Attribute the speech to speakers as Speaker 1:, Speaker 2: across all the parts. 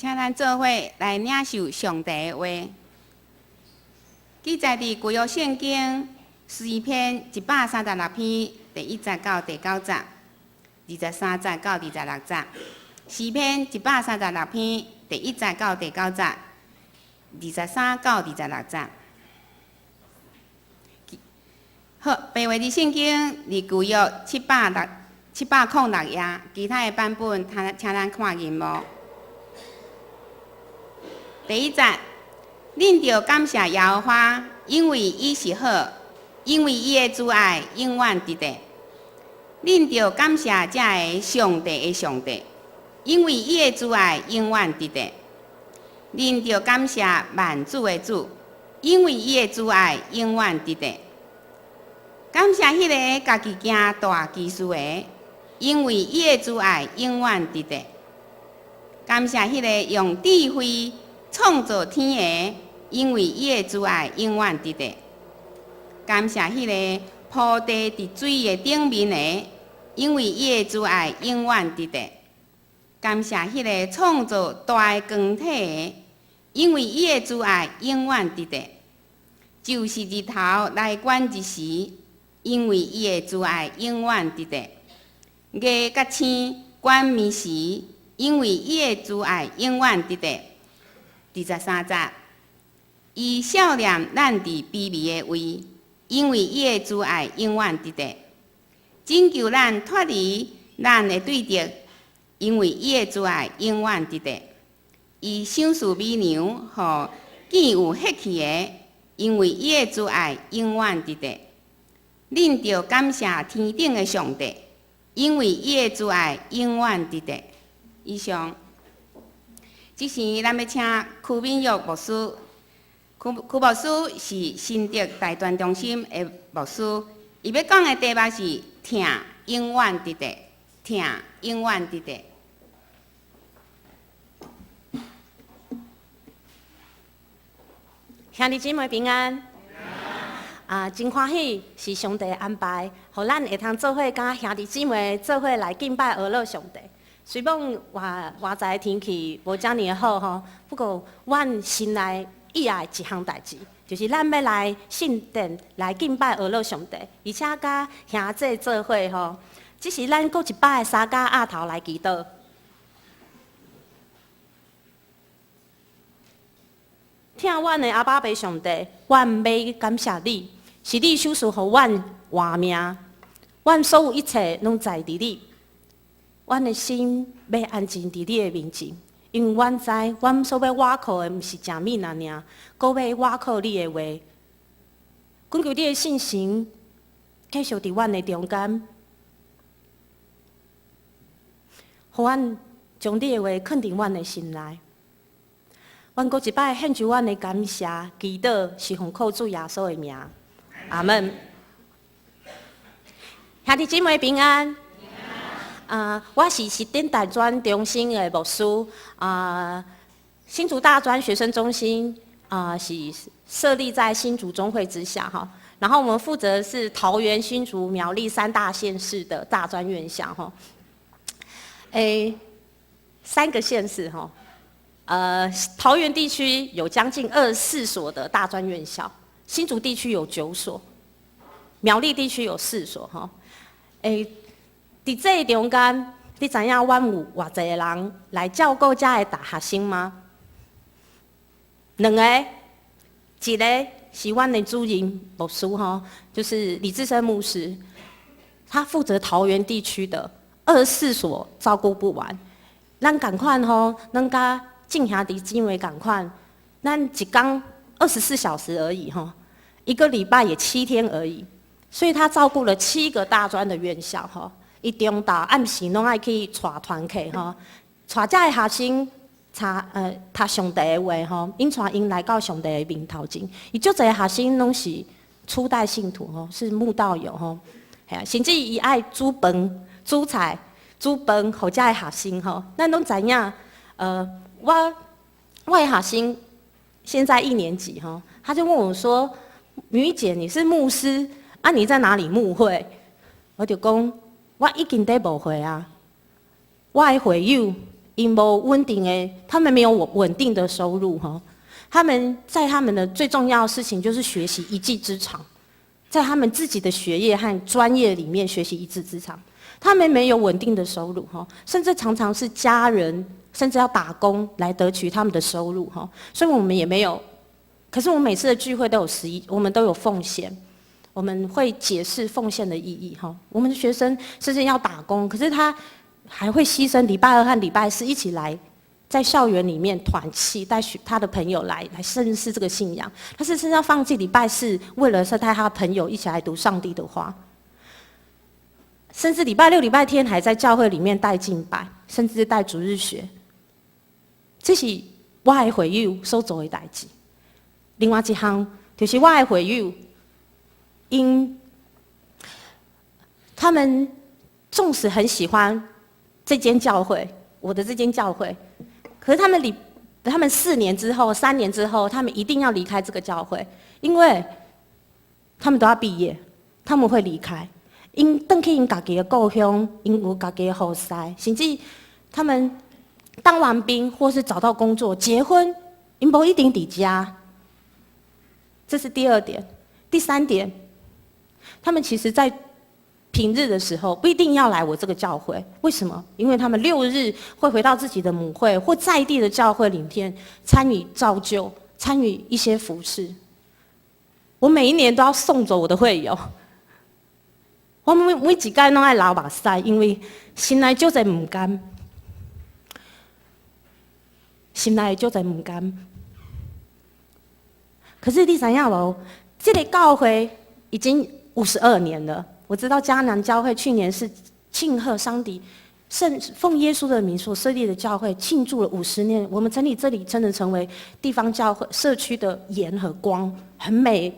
Speaker 1: 請咱做伙來領受上帝的話。記載佇舊約聖經詩篇136篇第一節到第九節，23節到26節。詩篇一百三十六篇第一節到第九節，23到26節。好，白話字聖經佇舊約706頁，其他的版本，請咱看螢幕。第一節，恁著感謝耶和華，因為伊是好，因為伊的慈愛永遠佇咧。恁著感謝這个上帝的上帝，因為伊的慈愛永遠佇咧。恁著感謝萬主的主，因為伊的慈愛永遠佇咧。感謝彼个家己行大奇事的，因為伊的慈愛永遠佇咧。感謝彼个用智慧創造天的，因為伊的慈愛永遠佇咧。感謝彼个鋪地佇水的頂面的，因為伊的慈愛永遠佇咧。感謝彼个創造大光體的，因為伊的慈愛永遠佇咧。就是日頭來管日時，因為伊的慈愛永遠佇咧。月佮星管暝時，因為伊的慈愛永遠佇咧。23節，伊赦免咱佇卑微的位，因為伊的慈愛永遠佇咧。拯救咱脫離咱的對敵，因為伊的慈愛永遠佇咧。伊賞賜美糧，予見有血氣的，因為伊的慈愛永遠佇咧。恁著感謝天頂的上帝，因為伊的慈愛永遠佇咧。以上，這時咱欲請柯敏玉牧師，柯柯牧師是新竹大專中心的牧師，伊欲講的題目是疼永遠佇咧，疼永遠佇咧。
Speaker 2: 兄弟姊妹平安。啊，真歡喜是上帝安排，予咱會通做伙佮兄弟姊妹做伙來敬拜阿樂上帝。雖罔外外在的天氣無遮爾好吼，不過阮心內意愛一項代誌，就是咱欲來聖殿來敬拜阿樂上帝，而且佮兄弟做伙吼。這時咱閣一擺三跤鴨頭來祈禱。疼阮的阿爸父上帝，阮欲感謝你，是你賞賜予阮活命，阮所有一切攏在佇你。阮的心欲安靜佇你的面前，因為阮知阮所欲倚靠的毋是食物爾，閣欲倚靠你的話。懇求你的聖神繼續佇阮的中間，予阮將你的話囥佇阮的心內。阮閣一擺獻上阮的感謝，祈禱是奉靠主耶穌的名，阿門。兄弟姊妹平安。啊，我是實典大專中心的牧師。啊，新竹大專學生中心啊，是設立在新竹中會之下哈。然後我們負責是桃園、新竹、苗栗三大縣市的大專院校哈。欸，三個縣市哈。桃園地區有將近24所的大專院校，新竹地區有九所，苗栗地區有四所哈。欸，佇這個中間，你知影阮有偌濟人來照顧遮的大學生嗎？兩个，一个是阮的主任牧師吼，就是李志生牧師，他負責桃園地區的24所照顧不完。咱仝款吼，咱佮眾兄弟姊妹仝款，咱一工24小時而已吼，一個禮拜也7天而已，所以他照顧了七個大專的院校吼。伊中晝暗時攏愛去帶團契吼，帶遮的學生查讀上帝的話吼，𪜶帶𪜶來到上帝的面頭前。伊足濟學生攏是初代信徒吼，是慕道友吼，嘿啊，甚至伊愛煮飯、煮菜、煮飯，予遮的學生吼。咱攏知影，我的學生現在一年級吼，他就問我說：“女姐，你是牧師啊？你在哪裡牧會？”我就講，我已經佇牧會啊，我的會友 𪜶無穩定的，他們沒有穩定的收入哈。他們在他們的最重要的事情就是學習一技之長，在他們自己的學業和專業裡面學習一技之長。他們沒有穩定的收入哈，甚至常常是家人甚至要打工來得取他們的收入哈。所以我們也沒有，可是我們每次的聚會都有十一，我們都有奉獻，我們會解釋奉獻的意義哈。我們的學生甚至要打工，可是他還會犧牲禮拜二和禮拜四一起來，在校園裡面團契，帶他的朋友來認識這個信仰。他是甚至要放棄禮拜四，為了是帶他的朋友一起來讀上帝的話。甚至禮拜六、禮拜天還在教會裡面帶敬拜，甚至帶主日學。這是我的會友所做的代誌。另外一項就是我的會友，𪜶他們縱使很喜歡這間教會，我的這間教會，可是他們4年之後、3年之後，他們一定要離開這個教會，因為他們都要畢業，他們會離開。𪜶轉去𪜶家己的故鄉，𪜶有家己的服侍，甚至他們當完兵或是找到工作、結婚，𪜶無一定佇遮。這是第二點。第三點，他們其實在平日的時候不一定要來我這個教會，為什麼？因為他們六日會回到自己的母會或在地的教會裡面參與造就、參與一些服事。我每一年都要送走我的會友。我每一屆攏愛流目屎，因為心內足濟毋甘，心內足濟毋甘。可是你知影無？這個教會已經52年了。我知道迦南教會去年是慶賀上帝聖奉耶穌的名所設立的教會，慶祝了50年。我們成立這裡，真的成為地方教會社區的鹽和光，很美，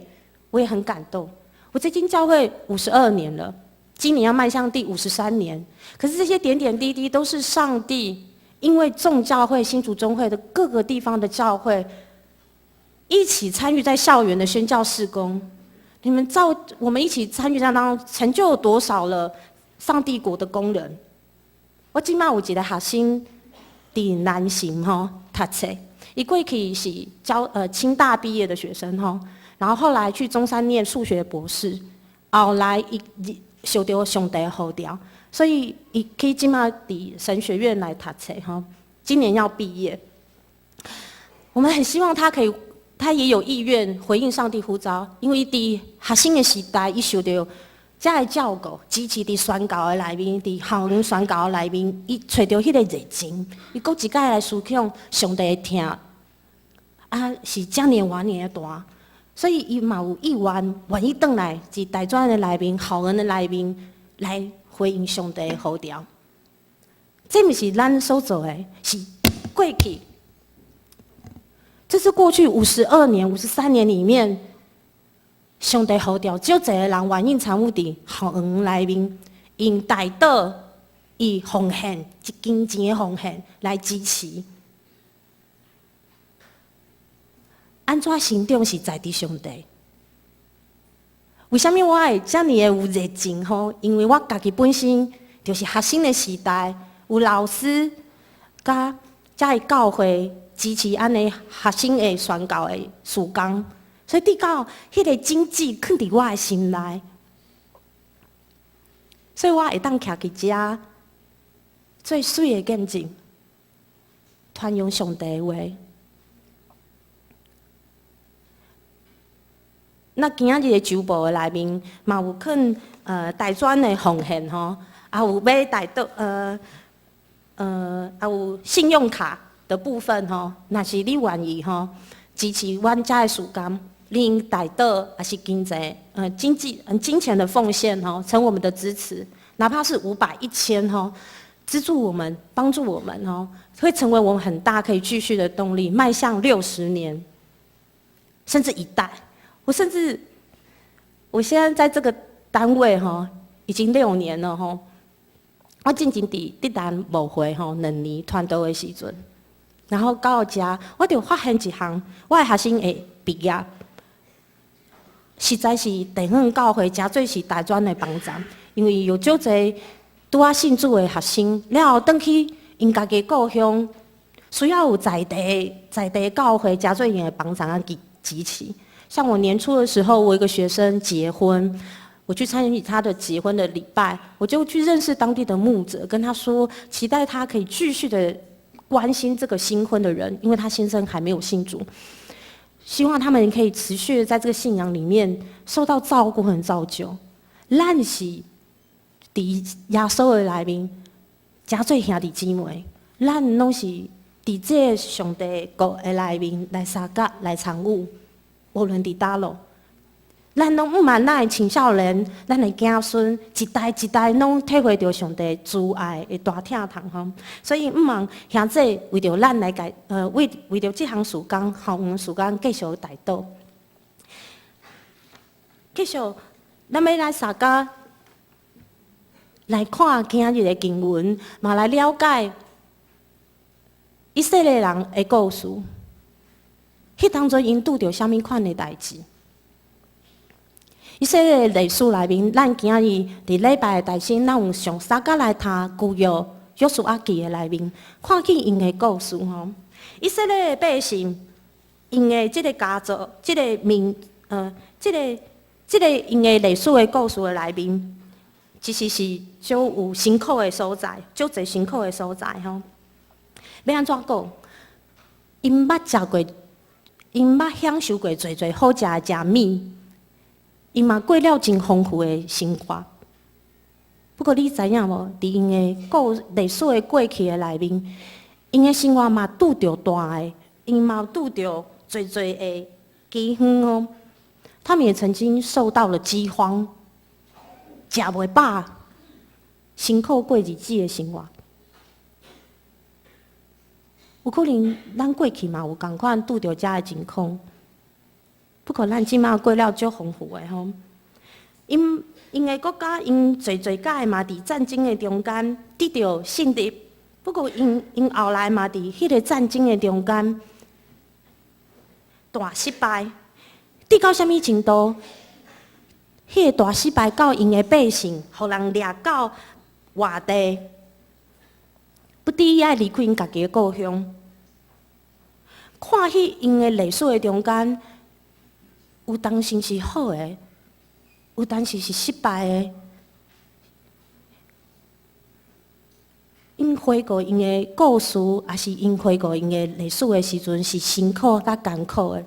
Speaker 2: 我也很感動。我這間教會52年了，今年要邁向第53年。可是這些點點滴滴都是上帝，因為眾教會、新竹中會的各個地方的教會一起參與在校園的宣教事工。你們照我們一起參與在當中，成就了多少了上帝國的工人？我這馬有一個學生佇南行吼讀冊，伊過去是教清大畢業的學生吼，然後後來去中山念數學博士，後來伊受著上帝呼召，所以伊去這馬佇神學院來讀冊吼，今年要畢業。我們很希望他可以，他也有意願回應上帝呼召，因為佇學生的時代，伊受著遮的照顧，支持佇宣教的內面，佇校園宣教的內面，伊揣著彼個熱情，伊閣一擺來思想上帝的疼，啊是遮爾偌爾大，所以伊嘛有意願願意轉來，佇大專的內面、校園的內面來回應上帝的呼召。這毋是咱所做的，是過去。這是過去52年、53年裡面，上帝呼召足濟个人願意參與佇校園內面，用代禱、以奉獻、一金錢的奉獻來支持。按怎成長是在佇上帝？為啥物我會遮爾的有熱情吼？因為我家己本身就是學生的時代，有老師佮遮的教會支持按呢學生的宣教的事工，所以直到彼個種子囥佇我的心內，所以我會當徛佇遮做媠的見證，傳揚上帝的話。那今仔日的周報的內面嘛有囥大專的奉獻吼，也有買代禱也有信用卡的部分吼，若是你願意吼支持阮遮的事工，你用代禱抑是經濟經濟金錢的奉獻吼，成我們的支持，哪怕是500、1000吼，資助我們、幫助我們吼，會成為我們很大可以繼續的動力，邁向60年，甚至一代。我甚至，我現在在這個單位吼，已經6年了吼。我進前佇德蘭牧會吼兩年傳道的時陣，然後到遮，我就發現一項，我的學生會畢業，實在是地方教會誠濟是大專的幫助，因為有足濟拄仔信主的學生，了後轉去𪜶 𪜶家己故鄉需要有在地在地教會誠濟𪜶的幫助佮支持。像我年初的時候，我一個學生結婚，我去參與他的結婚的禮拜，我就去認識當地的牧者，跟他說，期待他可以繼續的關心這個新婚的人，因為他先生還沒有信主，希望他們可以持續的在這個信仰裡面受到照顧和造就。咱是佇耶穌的內面，誠濟兄弟姊妹，咱攏是佇這个上帝國的內面來相佮來參與，無論佇佗落，咱攏毋瞞咱的青少年，咱的子孫一代一代攏體會著上帝慈愛的大疼痛吼。所以毋茫兄弟為著咱來解，為著這項事工，校園事工繼續代禱。繼續，咱欲來相佮來看今日的經文，嘛來了解以色列人的故事。彼當陣𪜶拄著啥物款的代誌？以色列歷史內面，咱今日佇禮拜的大先，咱有上相佮來讀舊約約書亞記的內面，看見𪜶的故事吼。以色列的百姓，𪜶的這个家族，這个民，這个𪜶的歷史的故事的內面，其實是足有辛苦的所在，足濟辛苦的所在吼。欲按怎講？𪜶捌食過，𪜶捌享受過濟濟好食的食物，𪜶嘛過了真豐富的生活。不過你知影無？佇𪜶的歷史的過去的內面，𪜶的生活嘛拄著大的，𪜶嘛拄著濟濟的饑荒哦。他們也曾經受到了饑荒，食袂飽，辛苦過日子的生活。有可能咱過去嘛有仝款拄著遮的情況，不過咱這馬過了足豐富的吼。𪜶𪜶的國家，𪜶濟濟擺嘛佇戰爭的中間得著勝利，不過𪜶𪜶後來嘛佇彼个戰爭的中間大失敗，得到啥物程度？彼个大失敗到𪜶的百姓，予人掠到外地。不得已愛離開𪜶家己的故鄉，看彼𪜶的歷史的中間，有當時是好的，有當時是失敗的。𪜶回顧𪜶的故事，抑是𪜶回顧𪜶的歷史的時陣，是辛苦佮艱苦的。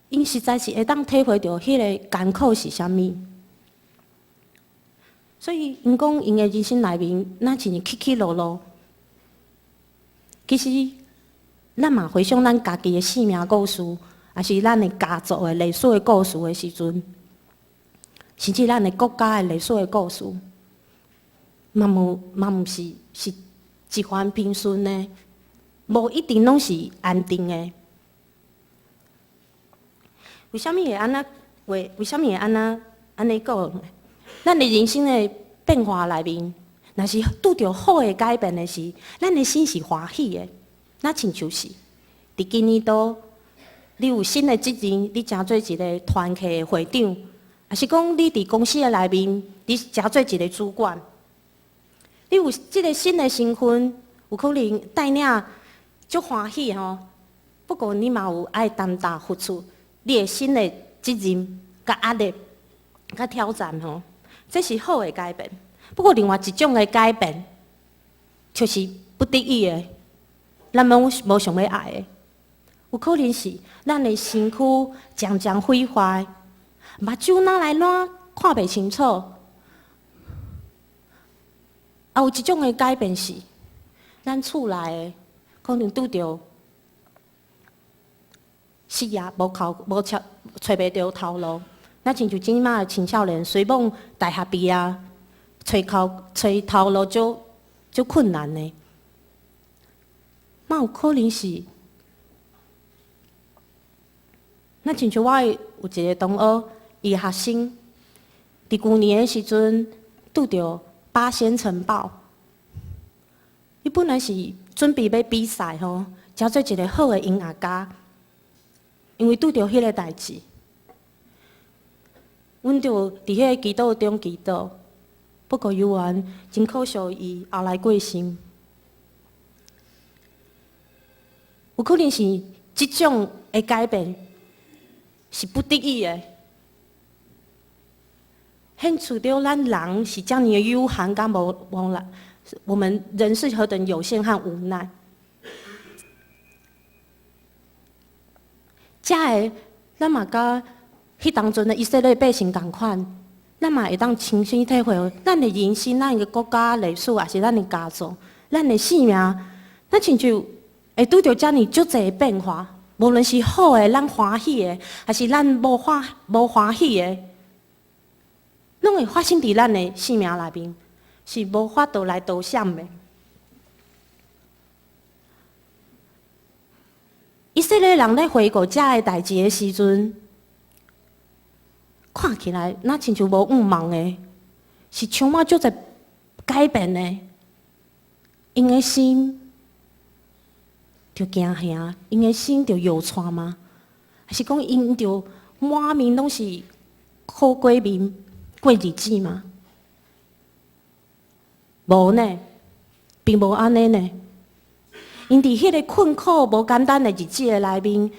Speaker 2: 𪜶實在是會當體會著彼个艱苦是啥物。所以，𪜶講𪜶的人生內面，若親像起起落落。其實，咱嘛回想咱家己的生命故事，抑是咱的家族的歷史的故事的時陣，甚至咱的國家的歷史的故事，嘛無嘛毋是是一帆風順的，無一定攏是安定的。為啥物會按呢話？為啥物會按呢按呢講？咱的人生的變化內面，若是拄著好的改變的時，咱的心是歡喜的。若親像是佇今年度，你有新的職任，你成做一个團契的會長，抑是講你佇公司的內面，你成做一个主管，你有這个新的身份，有可能帶領足歡喜吼。不過你嘛有愛擔當付出你的新的責任、佮壓力、佮挑戰吼。這是好的改變，不過另外一種的改變，就是不得已的，咱攏無想欲愛的。有可能是咱的身軀漸漸毀壞，目睭哪來哪看袂清楚。啊，有一種的改變是，咱厝內的可能拄著失業，無靠無找揣袂著頭路。若親像這馬的青少年，雖罔大學畢業，揣頭路足足困難的。嘛有可能是，若親像我有一个同學，伊學生佇舊年的時陣拄著八仙塵爆，伊本來是準備欲比賽吼，成做一个好的音樂家，因為拄著彼个代誌。阮就佇彼个祈禱中祈禱。不過猶原真可惜，伊後來過身。有可能是這種的改變是不得已的，顯出著咱人是遮爾的有限佮無奈，我們人是何等有限和無奈。遮个咱嘛佮彼當陣的以色列百姓仝款，咱嘛會當親身體會咱的人生、咱的國家歷史，抑是咱的家族、咱的性命，咱親像會拄著遮爾足濟的變化，無論是好的，咱歡喜的，抑是咱無歡喜的，攏會發生佇咱的性命內面，是無法度來躲閃的。以色列人咧回顧遮个代誌的時陣，看起來若親像無向望的，是充滿足濟改變的。𪜶的心著驚嚇，𪜶的心著搖掣嗎？還是講𪜶著滿面攏是苦瓜面過日子嗎？無呢，並無按呢呢。𪜶佇彼個困苦無簡單的日子的內面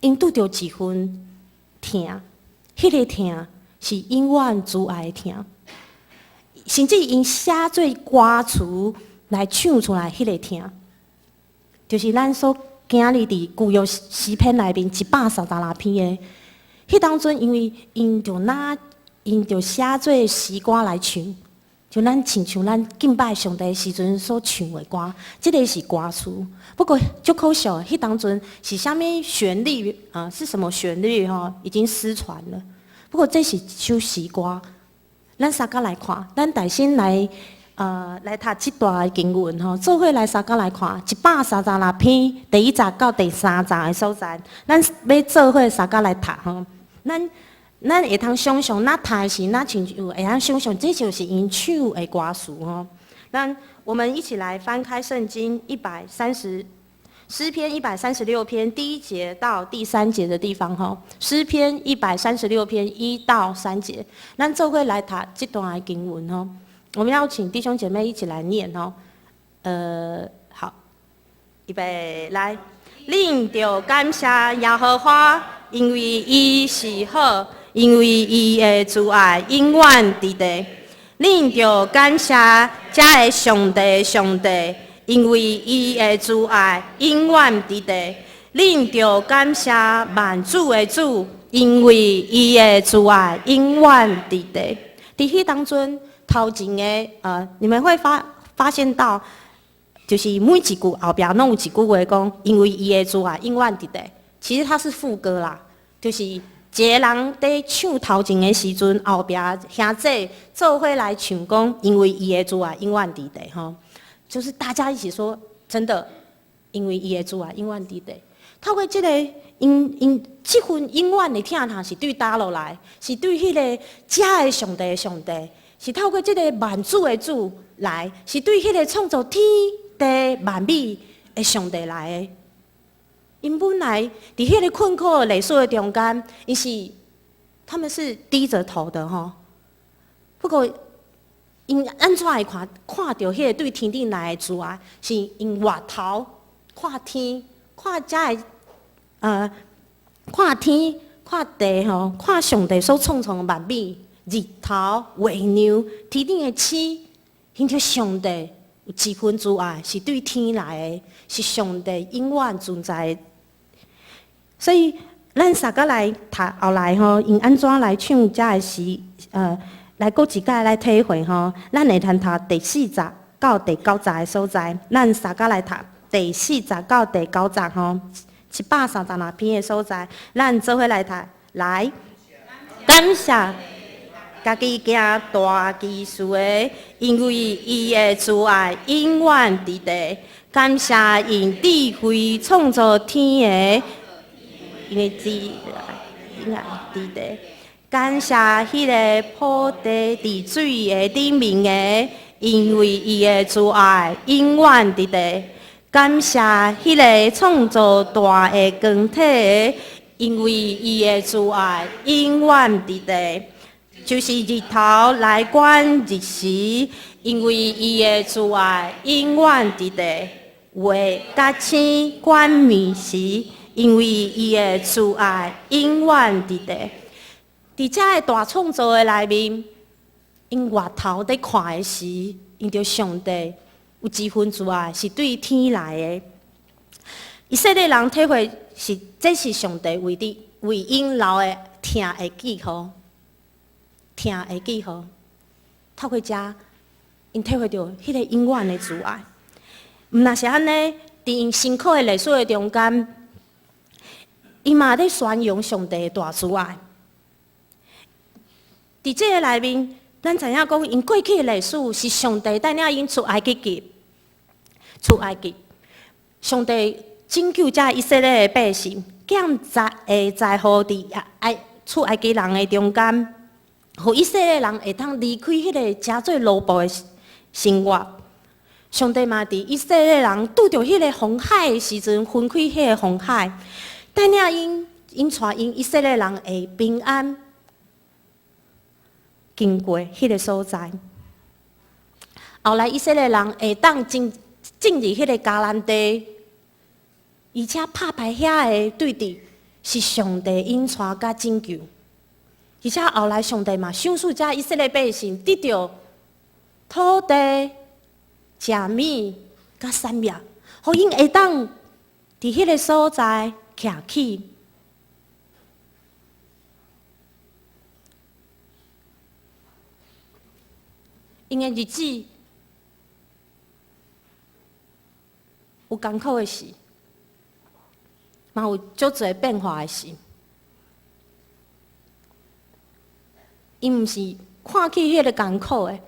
Speaker 2: ，𪜶拄著一份疼，彼個疼是永遠慈愛的疼，甚至𪜶寫做歌詞來唱出來，彼個疼，就是咱所今日佇舊約詩篇內面136篇的。彼當陣，因為𪜶就若𪜶就寫做詩歌來唱。就咱親像咱敬拜上帝的時陣所唱的歌，這个是歌詞。不過足可惜，彼當陣是啥物旋律啊？是什麼旋律吼？已經失傳了。不過這是一首詩歌，咱相共來看，咱大先來讀這段的經文吼，做伙來相共來看136篇第一節到第三節的所在，咱欲做伙相共來讀吼。咱會通想像，咱讀的時，咱親像會通想像，這就是𪜶唱的歌詞吼。咱我們一起來翻開聖經詩篇136篇第一節到第三節的地方吼。詩篇136篇1到3節，咱做伙來讀這段的經文吼。我們要請弟兄姐妹一起來念吼。好，預備來，恁著感謝耶和華，因為伊是好。因為伊的慈愛永遠佇地，恁著感謝遮个上帝上帝，因為伊的慈愛永遠佇地，恁著感謝萬主的主，因為伊的慈愛永遠佇地。佇彼當陣頭前的你們會發現到，就是每一句後壁攏有一句話講，因為伊的慈愛永遠佇地。其實它是副歌啦，就是。一个人佇唱頭前的時陣，後壁兄弟做伙來唱講，因為伊的慈愛永遠佇地吼，就是大家一起說，真的，因為伊的慈愛永遠佇地。透過這個，𪜶這份永遠的疼痛是對佗落來，是對彼个遮个上帝的上帝，是透過這个萬主的主來，是對彼個創造天地萬物的上帝來的。𪜶本來佇彼个困苦的歷史的中間，他們是低着頭的吼。不過，𪜶按怎會看著彼个對天頂來的慈愛，是𪜶倚頭看天，看遮个看天看地吼，看上帝所創造的萬物，日頭、月亮、天頂的星，𪜶著上帝有一份慈愛是對天來的，是上帝永遠存在的。所以，咱相共來讀後來吼，𪜶按怎來唱遮个詩？來閣一擺來體會吼。咱會通讀第四節到第九節的所在。咱相共來讀第四節到第九節吼，136篇的所在，咱做伙來讀。來，感謝家己行大奇事的，因為伊的慈愛永遠佇地。感謝用智慧創造天的。因為慈愛永遠佇地，感謝彼个鋪地佇水的頂面的，因為伊的慈愛永遠佇地。感謝彼个創造大的光體的，因為伊的慈愛永遠佇地。就是日頭來管日時，因為伊的慈愛永遠佇地。月佮星管暝時，因為伊的慈愛永遠佇地。佇這个大創造的內面，𪜶外頭佇看的時，𪜶著上帝有一份慈愛是對天來的。以色列人體會是，這是上帝為你為𪜶留的疼的記號，疼的記號。透過這，𪜶體會著彼個永遠的慈愛。毋若是按呢，佇𪜶辛苦的歷史的中間，𪜶嘛咧宣揚上帝的大慈愛。佇這个內面，咱知影講，𪜶過去的歷史是上帝帶領𪜶出埃及記，出埃及，上帝拯救這以色列的百姓，減十个災禍佇埃出埃及人的中間，予以色列人會當離開彼个成做奴僕的生活。上帝嘛，佇以色列人拄著彼个紅海的時陣，分開彼个紅海，帶領𪜶，𪜶帶𪜶以色列人會平安經過彼个所在。後來以色列人會當進進入彼個迦南地，而且拍敗遐个對敵，是上帝引帶佮拯救。而且後來上帝嘛，賞賜遮以色列百姓得著土地、食物佮產業，予𪜶會當佇彼个所在徛起。𪜶的日子有艱苦的時，嘛有足濟變化的時。𪜶毋是看起彼个艱苦的，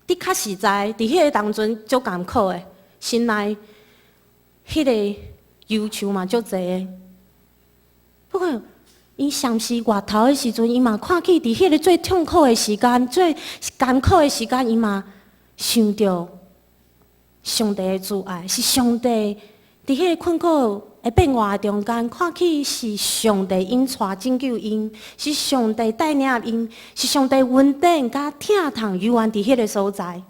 Speaker 2: 的確實在，佇彼个當陣足艱苦的，心內彼個憂愁嘛足濟的。不過，𪜶嘗試外頭的時陣，伊嘛看起佇彼个最痛苦的時間、最艱苦的時間，伊嘛想著上帝的慈愛，是上帝佇彼個困苦的變化中間，看起是上帝引帶拯救𪜶，是上帝帶領𪜶，是上帝恩典佮疼痛猶原佇彼个所在。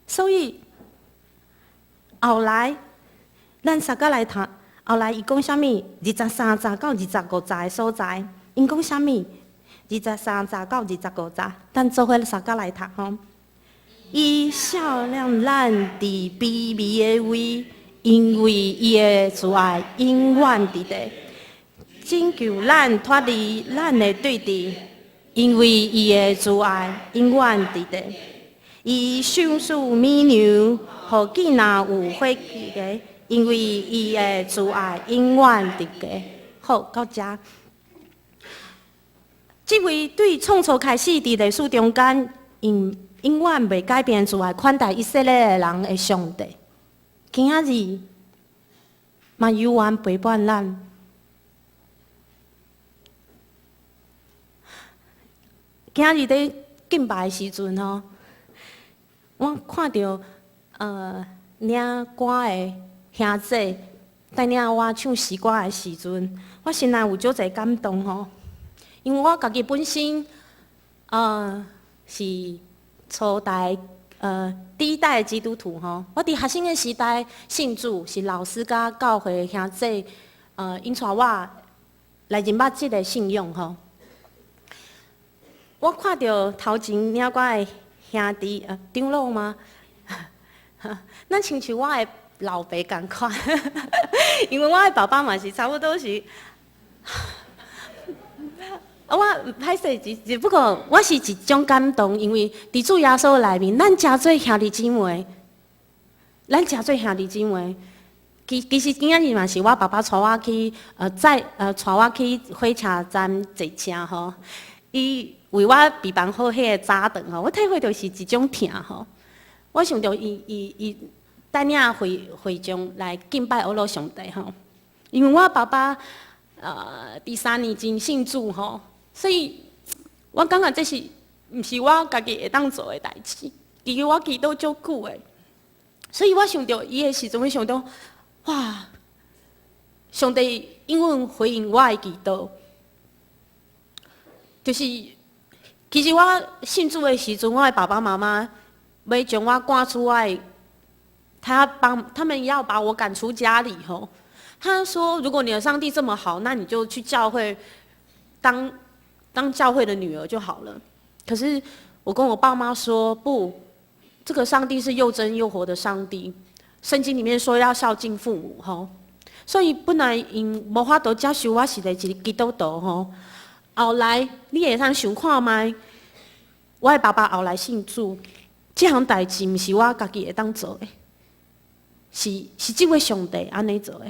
Speaker 2: 所以後來，咱大家來讀，後來伊講啥物？23節到25節的所在，𪜶講啥物？23節到25節，咱做伙大家來讀吼。伊赦免咱佇卑微的位，因為伊的慈愛永遠佇地，拯救咱脫離咱的對敵，因為伊的慈愛永遠佇地。伊賞賜米糧，予囝若有火氣的，因為伊的慈愛永遠佇地。好，到遮。這位對創造開始佇歷史中間，用永遠袂改變慈愛款待以色列的人的上帝，今仔日嘛猶原陪伴咱。今仔日佇敬拜的時陣吼，我看著領歌的兄姊帶領我唱詩歌的時陣，我心內有足濟感動吼，因為我家己本身是初代第一代的基督徒吼，我佇學生的時代信主，是老師佮教會兄姊𪜶帶我來認捌這个信仰吼。我看著頭前領歌的兄弟長老嗎？咱親像我的老爸仝款，因為我的爸爸嘛是差不多是。我歹勢，只不過我是一種感動，因為佇主耶穌內面，咱誠做兄弟姊妹，咱誠做兄弟姊妹。其實今仔日嘛是我爸爸帶我去，載帶我去火車站坐車吼。伊為我備辦好彼個早頓吼，我體會著是一種疼吼。我想著伊伊伊帶領會會眾來敬拜阿羅上帝吼，因為我爸爸佇3年前信主吼。所以，我感覺這是毋是我家己會當做的代誌？其實我祈禱足久的，所以我想著伊的時陣，我想著，哇！上帝永遠回應我的祈禱，就是其實我信主的時陣，我的爸爸媽媽欲將我趕出我的，他們要把我趕出家裡吼。他說：如果你的上帝這麼好，那你就去教會當教會的女兒就好了。可是我跟我爸媽說，不，這個上帝是又真又活的上帝。聖經裡面說要孝敬父母吼。所以本來𪜶無法度接受我是一個基督徒吼。後來你會通想看覓，我的爸爸後來信主，這項代誌毋是我家己會當做的，是這位上帝按呢做的。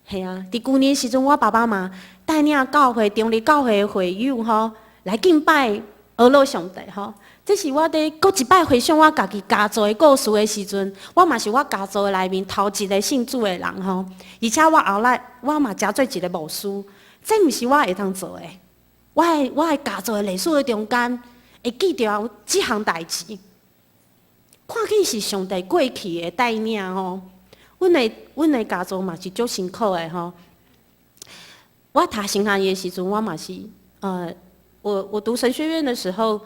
Speaker 2: 嘿啊，佇舊年時陣，我爸爸嘛帶領教會中壢教會的會友吼來敬拜阿樂上帝吼。這是我佇閣一擺回想我家己家族的故事的時陣，我嘛是我家族的內面頭一個信主的人吼。而且我後來我嘛成做一個牧師，這毋是我會當做的。我的家族的歷史的中間會記著有這項代誌，看起是上帝過去的帶領吼。阮的家族嘛是足辛苦的吼。我讀神學院的時陣，我嘛是我讀神學院的時候，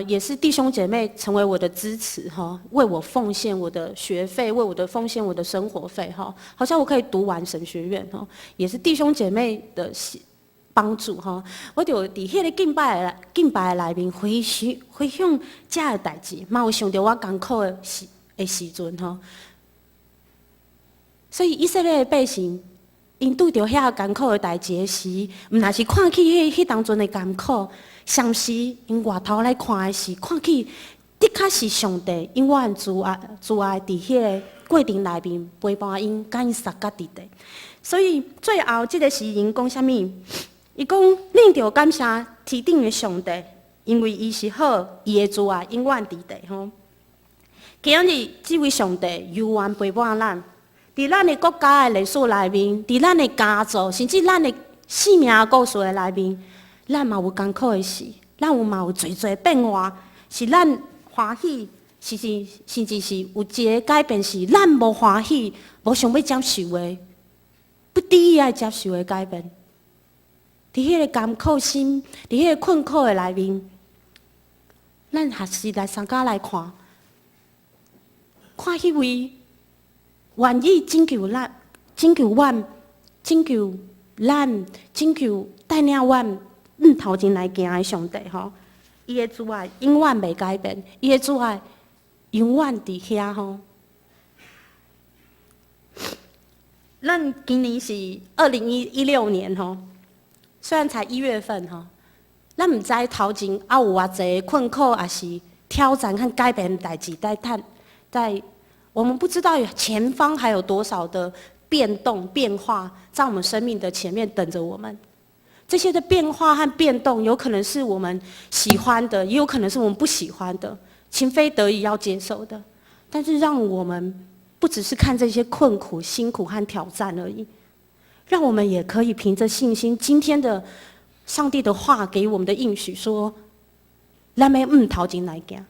Speaker 2: 也是弟兄姐妹成為我的支持哈，為我奉獻我的學費，為我的奉獻我的生活費哈，好像我可以讀完神學院哈，也是弟兄姐妹的幫助哈。我就佇彼個敬拜的內面回想這个代誌，嘛有想著我艱苦的時陣吼。所以以色列的百姓，𪜶拄著遐艱苦的代誌的時，毋但是看起彼當陣的艱苦，同時𪜶回頭來看的是，看起的確是上帝永遠慈愛佇彼个過程內面陪伴𪜶，共𪜶相佮佇底。所以最後這个詩人講啥物？伊講：恁著感謝天頂的上帝，因為伊是好，伊的慈愛永遠佇底吼。今日這位上帝猶原陪伴咱。佇咱的國家的歷史內面，佇咱的家族，甚至咱的生命故事的內面，咱嘛有艱苦的事，咱有嘛有濟濟變化，是咱歡喜，甚至是有一個改變是咱無歡喜、無想欲接受的，不得已愛接受的改變。佇彼个艱苦心，佇彼个困苦的內面，咱還是來相佮來看，看彼位願意拯救咱、拯救阮、拯救咱、拯救帶領阮向頭前來行的上帝吼，伊的慈愛永遠袂改變，伊的慈愛永遠佇遐吼。咱今年是2016年吼，雖然才1月份吼，咱毋知頭前猶有偌濟困苦，抑是挑戰和改變代誌在等，在我們不知道前方還有多少的變動變化在我們生命的前面等着我們。這些的變化和變動，有可能是我們喜歡的，也有可能是我們不喜歡的，情非得已要接受的。但是讓我們不只是看這些困苦、辛苦和挑戰而已，讓我們也可以憑着信心，今天的上帝的話給我們的應許說：咱欲向頭前來行。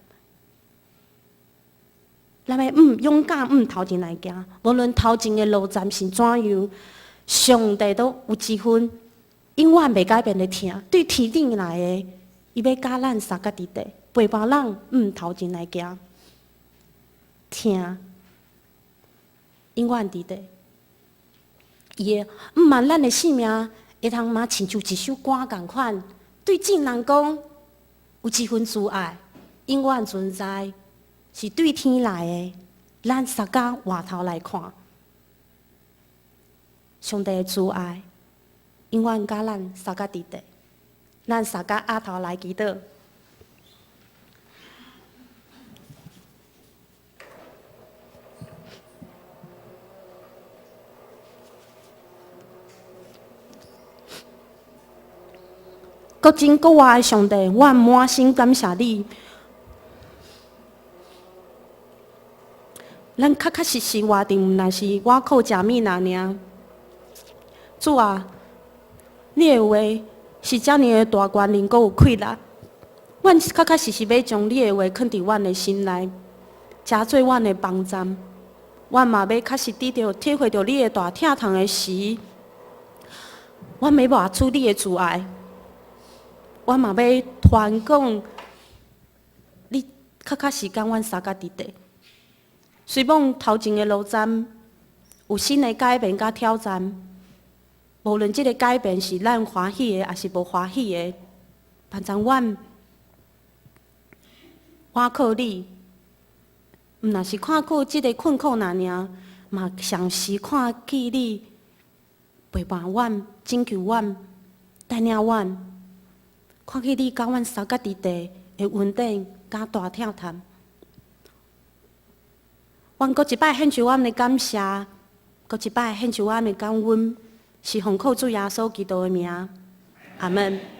Speaker 2: 咱欲勇敢向頭前來行，無論頭前的路程是怎樣，上帝都有一份永遠袂改變的疼，對天頂來的，伊欲佮咱相佮佇底，陪伴咱向頭前來行，疼永遠佇底。伊的毋瞞咱的性命會通嘛親像一首歌仝款，對眾人講，有一份慈愛永遠存在。是對天來的，咱相佮回頭來看，上帝的慈愛永遠佮咱相佮佇底，咱相佮阿頭來祈禱。閣真閣活的上帝，我滿心感謝你。咱確確實實活佇，毋但是倚靠食物爾。主啊，你的話是遮爾的大權能，閣有氣力。阮確確實實欲將你的話囥佇阮的心內，成做阮的幫站。阮嘛欲確實佇著體會著你的大疼痛的時，阮欲活出你的慈愛。阮嘛欲傳講你確確實佮阮相佮佇地。雖罔頭前的路站有新的改變佮挑戰，無論這个改變是咱歡喜的，抑是無歡喜的，反正阮倚靠你，毋若是看見這个困苦爾爾，嘛常時看見你陪伴阮、拯救阮、帶領阮，看見你佮阮相佮佇地的恩典佮大疼痛。阮閣一擺獻上阮的感謝，閣一擺獻上阮的感恩，是奉靠主耶穌基督的名。阿門。